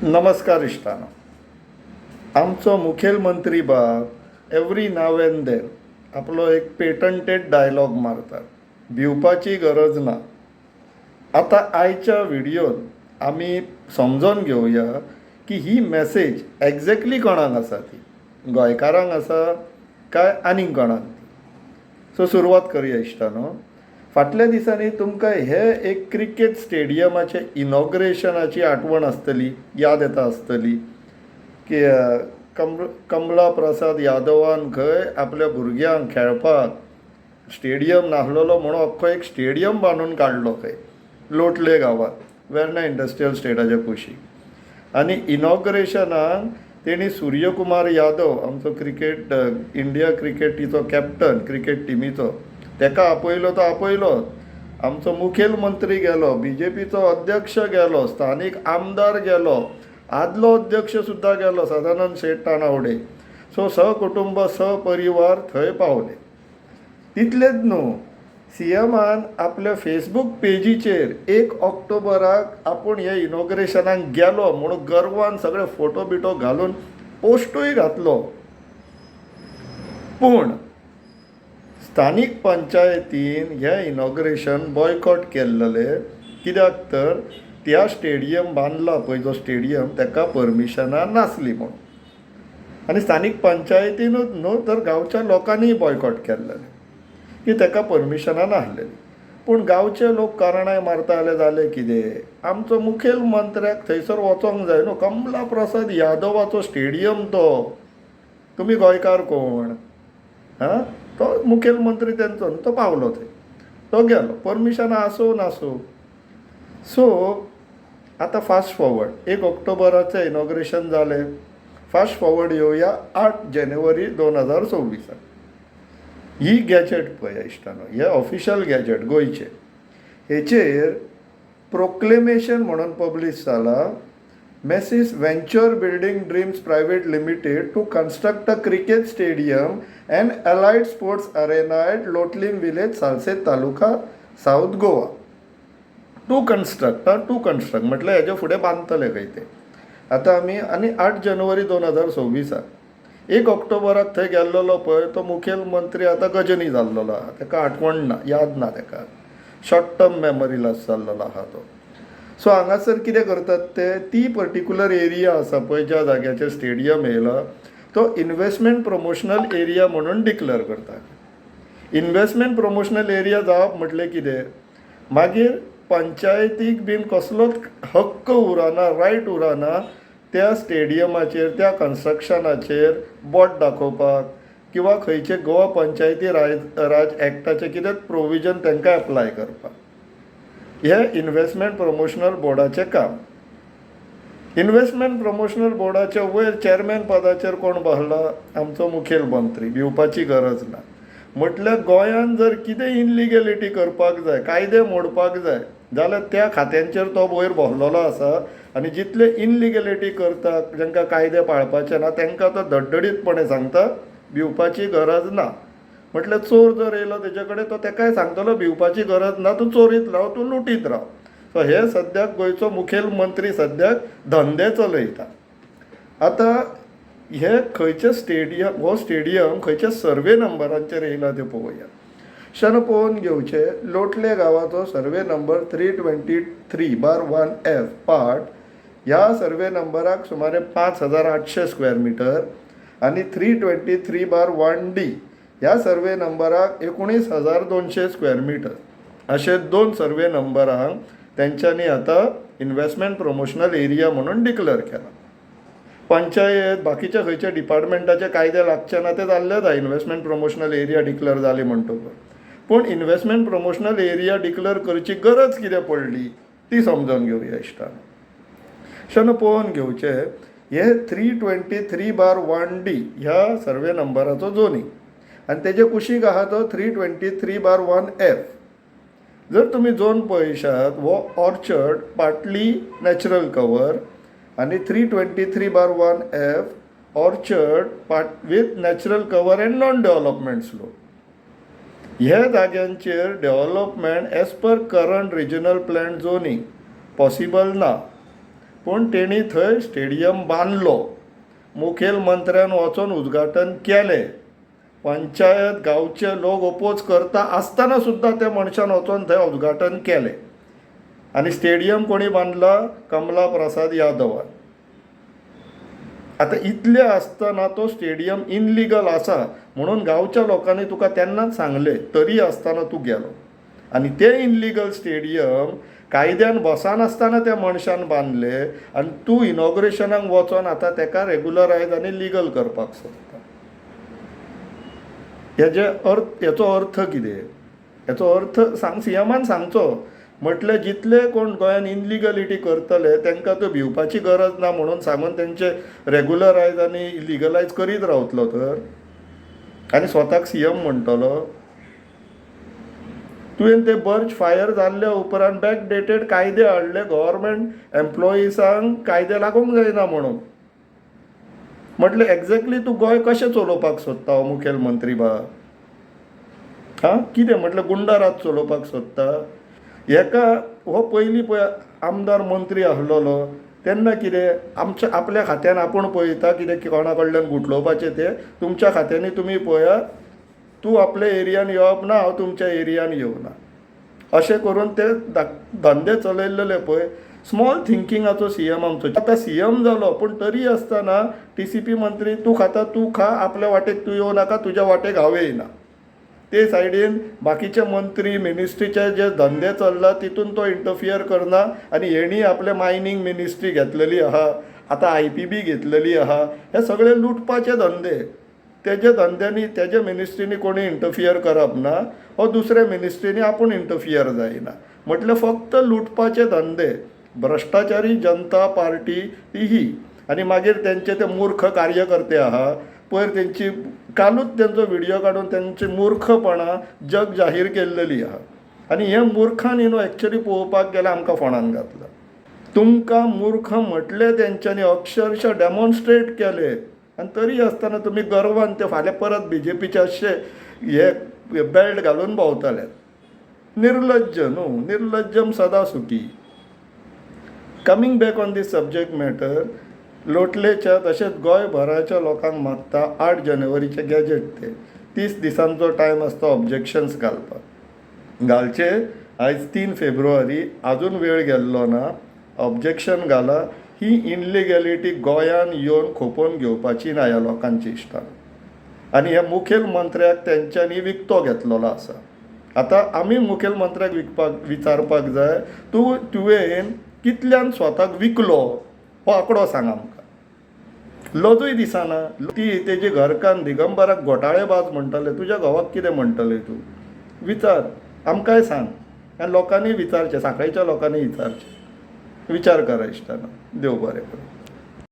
नमस्कार इश्टानो. आमचो मुखेलमंत्री बाब एवरी now and then आपलो एक पेटंटेड डायलॉग मारता, भिवपाची गरज ना. आतां आयच्या व्हिडियोन आमी समजोन घेवया की ही मॅसेज एग्जॅक्टली कोणाक आसा, ती गोंयकारांक आसा काय आनीक कोणाक ती. सो सुरवात करुया इश्टानो. फाटल्या दिसांनी तुमकां हे एक क्रिकेट स्टेडियमाचे इनॉग्रेशनाची आठवण आसतली, याद येता आसतली की कमला प्रसाद यादवान खंय आपल्या भुरग्यांक खेळपाक स्टेडियम नासलेलो म्हणून अख्खो एक स्टेडियम बांदून काडलो खंय लोटले गांवांत, वेर्णा इंडस्ट्रियल स्टेटाच्या कुशीक. आनी इनॉग्रेशनाक तेणी सूर्यकुमार यादव, आमचो क्रिकेट इंडिया क्रिकेटीचो कॅप्टन, क्रिकेट टिमीचो, तेका आपयलो तो आपयलोच, आमचो मुखेलमंत्री गेलो, बीजेपीचो अध्यक्ष गेलो, स्थानीक आमदार गेलो, आदलो अध्यक्ष सुद्दां गेलो, सदानंद शेट तानावडे. सो सहकुटुंब सहपरिवार थंय पावले. तितलेंच न्हू, सीएमान आपल्या फेसबूक पेजीचेर 1 ऑक्टोबराक आपूण हे इनॉग्रेशनाक गेलो म्हणून गर्वान सगळे फोटो बिटो घालून पोस्टूय घातलो. पूण स्थानीक पंचायतीन हें इनॉग्रेशन बॉयकॉट केल्लेलें. कित्याक तर त्या स्टेडियम बांदला पळय जो स्टेडियम, ताका परमिशनां नासली म्हणून. आनी स्थानीक पंचायतीनूच न्हू तर गांवच्या लोकांनीय बॉयकॉट केल्लेलें की ताका परमिशनां नासलेलीं. पूण गांवचे लोक कारणाय मारता जाल्यार जालें कितें, आमचो मुखेल मंत्र्याक थंयसर वचोंक जाय न्हू. कमला प्रसाद यादवाचो स्टेडियम तो, तुमी गोंयकार कोण? आं, तो मुखेलमंत्री तेंचो न्हू, तो पावलो थंय, तो गेलो, परमिशनां आसूं नासूं. सो आतां फास्ट फॉवर्ड, 1 ऑक्टोबराचें इनॉग्रेशन जालें. फास्ट फॉवर्ड येवया 8 जानेवारी 2026आक. ही गॅजेट पळया इश्टानो, हे ऑफिशियल गॅजेट गोंयचें. हेचेर प्रोक्लेमेशन म्हणून पब्लीश जाला, Messrs Venture Building Dreams Private Limited to construct a cricket stadium and allied sports arena at Lotlim village, Salcete taluka, South Goa. To construct, to construct म्हटल्यार हेजे फुडें बांदतले खंय ते. आतां आमी आनी 8 जानेवारी 2026आक, 1 ऑक्टोबराक थंय गेल्लेलो पळय तो मुखेलमंत्री आतां गजनी जाल्लेलो आहा. ताका आठवण ना, याद ना ताका, शॉर्ट टर्म मेमरी लॉस जाल्लेलो आहा तो. सो हांगासर कितें करतात ते, ती पर्टिक्युलर एरिया आसा पळय ज्या जाग्याचेर स्टेडियम येयला, तो इनवेस्टमेंट प्रमोशनल एरिया म्हणून डिक्लेअर करतात. इनवेस्टमेंट प्रमोशनल एरिया जावप म्हटलें कितें, मागीर पंचायतीक बीन कसलोच हक्क उरना, रायट उरना त्या स्टेडियमाचेर, त्या कन्स्ट्रक्शनाचेर बोट दाखोवपाक किंवा खंयचे गोवा पंचायती राज एक्टाचें कितें प्रोविजन तांकां एप्लाय करपाक. हें इनवेस्टमेंट प्रमोशनल बोर्डाचें काम. इनवेस्टमेंट प्रमोशनल बोर्डाच्या वयर चॅरमॅन पदाचेर कोण बसला? आमचो मुखेल मंत्री. भिवपाची गरज ना. म्हटल्यार गोंयांत जर कितें इनलिगेलिटी करपाक जाय, कायदे मोडपाक जाय जाल्यार त्या खात्यांचेर तो वयर बसलेलो आसा. आनी जितले इनलिगेलिटी करता, जांकां कायदे पाळपाचे ना, तांकां तो धडधडीतपणे सांगता, भिवपाची गरज ना. म्हटल्यार चोर जर येयलो तेजे कडेन, तो तेकाय सांगतलो, भिवपाची गरज ना, तूं चोरीत राव, तूं लुटीत राव. सो हे सद्याक गोंयचो मुखेलमंत्री सद्याक धंदे चलयता. आतां हे खंयचे स्टेडियम, हो स्टेडियम खंयच्या सर्वे नंबरांचेर येयला तें पळोवया. शन पळोवन घेवचें, लोटले गांवाचो survey number 323/1 F part. ह्या सर्वे नंबराक सुमारे 5800 स्क्वेअर मिटर आनी 323/1 D ह्या सर्वे नंबराक 19,200 स्क्वेअर मिटर, अशे दोन सर्वे नंबरांक तेंच्यांनी आतां इनवेस्टमेंट प्रमोशनल एरिया म्हणून डिक्लेअर केला. पंचायत, बाकीच्या खंयच्या डिपार्टमेंटाचे कायदे लागचे ना, ते जाल्लेच आहा इनवेस्टमेंट प्रमोशनल एरिया डिक्लेअर जाली म्हणटकच. पूण इनवेस्टमेंट प्रमोशनल एरिया डिक्लेअर करची गरज कितें पडली ती समजून घेवया इश्टान. शन पळोवन घेवचें, हे 323/1 D ह्या सर्वे नंबराचो जोनींग आनी तेजे कुशीक आहा तो 323/1 F. जर तुमी झोन पळयशात, हो ऑर्चर्ड पार्टली नॅचरल कवर आनी 323/1 F orchard part with natural cover and non development slope. ह्या जाग्यांचेर development as per current regional plan zoning possible ना. पूण तेणी थंय स्टेडियम बांदलो. मुखेल मंत्र्यान वचून उद्घाटन केलें. पंचायत, गांवचे लोक ओपोज करता आसतना सुद्दां त्या मनशान वचून थंय उद्घाटन केलें. आनी स्टेडियम कोणी बांदला? कमला प्रसाद यादवान. आतां इतलें आसतना तो स्टेडियम इनलिगल आसा म्हणून गांवच्या लोकांनी तुका तेन्नाच सांगलें, तरी आसतना तूं गेलो आनी तें इनलिगल स्टेडियम कायद्यान बसनासतना त्या मनशान बांदलें आनी तूं इनॉग्रेशनाक वचोन आतां ताका रेगुलरायज आनी लिगल करपाक सोदता. हेजे अर्थ, हेचो अर्थ कितें? हेचो अर्थ सांग, सीएमान सांगचो. म्हटल्यार जितले कोण गोंयांत इनलिगलिटी करतले तांकां त्यो भिवपाची गरज ना म्हणून सांगून तेंचे रेगुलरायज आनी लिगलायज करीत रावतलो तर, आनी स्वताक सीएम म्हणटलो. तुवें ते बर्च फायर जाल्ल्या उपरांत बॅक डेटेड कायदे हाडले गव्हर्मेंट एम्प्लॉइजांक कायदे लागूंक जायना म्हणून. म्हटलें एग्जॅक्टली तूं गोंय कशें चलोवपाक सोदता हो मुखेलमंत्री बाब? आं, कितें म्हटल्यार गुंडा राज चलोवपाक सोदता? हेका हो पयलीं पळय आमदार मंत्री आसलेलो तेन्ना कितें आमच्या आपल्या खात्यान आपूण पळयता कितें कोणा कडल्यान गुटलोवपाचें तें तुमच्या खात्यांनी तुमी पळयात, तूं आपल्या एरियान येवप ना, हांव तुमच्या एरियान येवना, अशें करून ते धंदे चलयल्ले पळय. स्मॉल थिंकिंगाचो सीएम आमचो. आतां सीएम जालो पूण तरी आसतना टीसीपी मंत्री तूं खाता तूं खा, आपल्या वाटेक तूं येवं नाका, तुज्या वाटेक हांव येयना. ते सायडीन बाकीचे मंत्री मिनिस्ट्रीचे जे धंदे चल्ला तितून तो इंटरफियर करना. आनी हेणी आपले मायनींग मिनिस्ट्री घेतलेली आहा, आतां आयपीबी घेतलेली आहा, हे सगळे लुटपाचे धंदे. तेजे धंद्यांनी तेजे मिनिस्ट्रीनी कोणी इंटरफियर करप ना, हो दुसऱ्या मिनिस्ट्रीनी आपूण इंटरफियर जायना. म्हटल्यार फक्त लुटपाचे धंदे. भ्रश्टाचारी जनता पार्टी ती ही. आनी मागीर तेंचे ते मूर्ख कार्यकर्ते आहा पयर तेंची कालूच तेंचो व्हिडियो काडून तेंची मूर्खपणां जग जाहीर केल्लेली आहा. आनी हे मुर्खांनी न्हू एक्चुअली पळोवपाक गेल्यार आमकां फोंडान घातला. तुमकां मूर्ख म्हटलें तेंच्यांनी, अक्षरशा डेमॉन्स्ट्रेट केले, आनी तरी आसतना तुमी गर्वान ते फाल्यां परत बीजेपीचे अशे हे बेल्ट घालून भोंवतले. निर्लज्ज न्हू, निर्लज्जम सदा सुखी. Coming back on this subject matter, लोटलेच्या तशेंच गोंयभराच्या लोकांक मागता 8 जानेवारीचे गॅजेट ते 30 दिसांचो टायम आसता ऑब्जेक्शन्स घालपाक घालचे. आयज 3 फेब्रुवारी, आजून वेळ गेल्लो ना. ऑब्जेक्शन घाला. ही इनलिगॅलिटी गोंयान येवन खोपोवन घेवपाची ना ह्या लोकांची इश्टान. आनी ह्या मुखेलमंत्र्याक तेंच्यांनी विकतो घेतलेलो आसा. आतां आमी मुखेलमंत्र्याक विकपाक विचारपाक जाय, तूं तुवें कितल्यान स्वताक विकलो हो आंकडो सांग आमकां. लजूय दिसना. ती तेजी घरकान्न दिगंबराक घोटाळेबाज म्हणटाले, तुज्या घोवाक कितें म्हणटले तूं? विचार, आमकांय सांग. आनी लोकांनी विचारचें, सांखळेच्या लोकांनी विचारचें. विचार करा इश्टानो. देव बरें करूं.